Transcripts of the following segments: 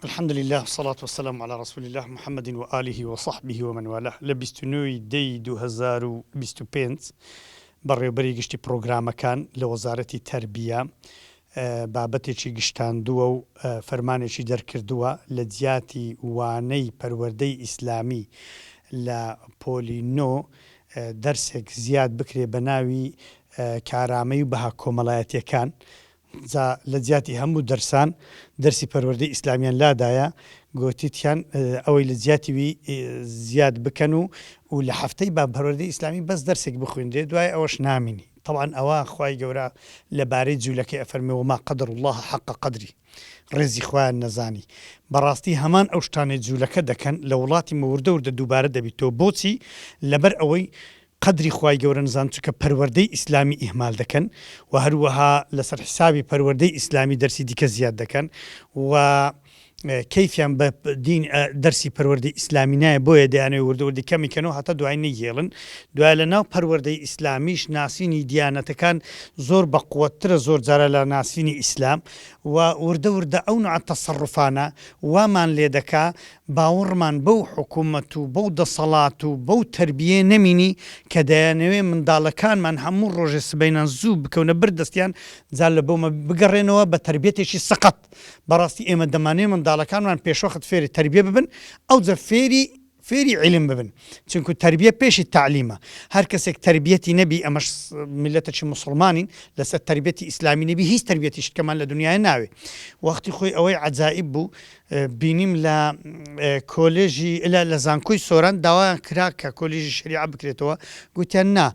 الحمد للە والصلاة والسلام علی رسول اللە محمد و آله و صحبه و من والاه لە 29 ی دەی 2025 بەڕێوبەری گشتی پڕۆگرامەکان لە وەزارەتی تەربیە بابەتێکی گشتاندووە و فەرمانێکی دەرکردووە لە جیاتی وانەی پەروەردەی ئیسلامی لە پۆلی نۆ دەرسێک زیاد بکرێ بە ناوی کارامەی و بەها کۆمەڵایەتیەکان جا لە جیاتی هەموو دەرسان دەرسی پەروەردەی ئیسلامیان لادایە گۆتیتیان ئەوەی لە جیاتی وی زیاد بکەن و و لە هەفتەی با پەروەردەی ئیسلامی بەس دەرسێک بخویندرێ دوای ئەوەش نامینی تەبعەن ئەوە خوای گەورە لە بارەی جولەکەی ئەفەرمێ وما قدر اللە حق قدری ڕێزی خوایان نەزانی بەڕاستی هەمان ئەو شتانەی جولەکە دەکەن لە وڵاتی مە وردە وردە دووبارە دەبیتەوە بۆچی لەبەر ئەوەی قەدری خوای گەورە نزان چونکە پەروەردەی ئیسلامی ئیهمال دەکەن و هەروەها لەسەر حسابی پەروەردەی ئیسلامی دەرسی دیکە زیاد دەکەن و کەیفیان بە دین دەرسی پەروەردەی ئیسلامی نایە بۆیە دەیانەوێت وردە وردی کەمی کەنەوە هەتا دوای نەیهێڵن دوای لە ناو پەروەردەی ئیسلامیش ناسینی دیانەتەکان زۆر بە قوەتترە زۆر جارە لە ناسینی ئیسلام و وردە وردە ئەو نوعە تەسەڕوفانە وامان لێ دەکا باوەڕمان بەو حکومەت و بەو دەسەڵات و بەو تەربیەیە نەمینی کە دەیانەوێ منداڵەکانمان هەموو ڕۆژێ سبەینان زوو بکەونە بەر دەستیان جا لە بۆمە بگەڕێنەوە بە تەربیەتێکی سەقەت بەڕاستی ئێمە دەمانەوێ منداڵەکانمان پێشوەخت فێری تەربیە ببن ئەوجە فێری فێری عیلم ببن چونکو تەربیە پێشی تەعلیمە هەر کەسێک تەربیەتی نەبی ئەمەش میللەتەکی موسڵمانین لەسەر تەربیەتی ئیسلامی نەبی هیچ تەربیەتی شتکەمان لە دنیای ناوێ وەختی خۆی ئەوەی عەجائیب بوو بینیم لە کۆلێژی لە زانکۆی سۆران داوایان کرا کە کۆلێژی شەریعە بکرێتەوە گوتیان نا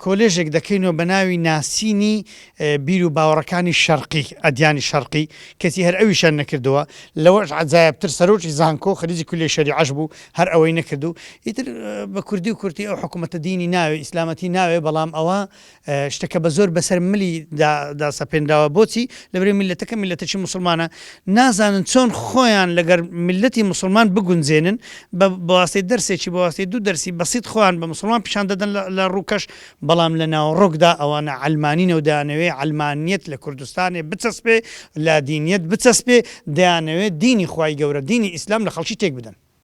کۆلێژێک دەکەینەوە بە ناوی ناسینی بیر و باوەڕەکانی شەرقی ئەدیانی شەرقی کەچی هەر ئەویشیان نەکردەوە لەوەش عەجایبتر سەرۆکی زانکۆ خەریجی کولیەی شەریعەش بوو هەر ئەوەی نەکرد و ئیتر بە کوردی و کورتی ئەو حکوومەتە دینی ناوێ ئیسلامەتی ناوێ بەڵام ئەوە شتەکە بە زۆر بەسەر ملی دا سەپێنراوە بۆچی لەبەرئەوەی میللەتەکە میللەتەکی موسڵمانە نازانن چۆن خۆیان لەگەر میللەتی موسڵمان بگونجێنن بە بەواستەی دەرسێکی بەواستەی دوو دەرسی بەسیت خۆیان بە موسڵمان پیشان دەدەن لە ڕووکەش بەڵام لە ناوەڕۆکدا ئەوانە عەلمانینە و دەیانەوێ عەلمانیەت لە کوردستانێ بچەسپێ لادینیەت بچەسپێ دەیانەوێ دینی خوای گەورە دینی ئیسلام لە خەڵکی تێک بدەن.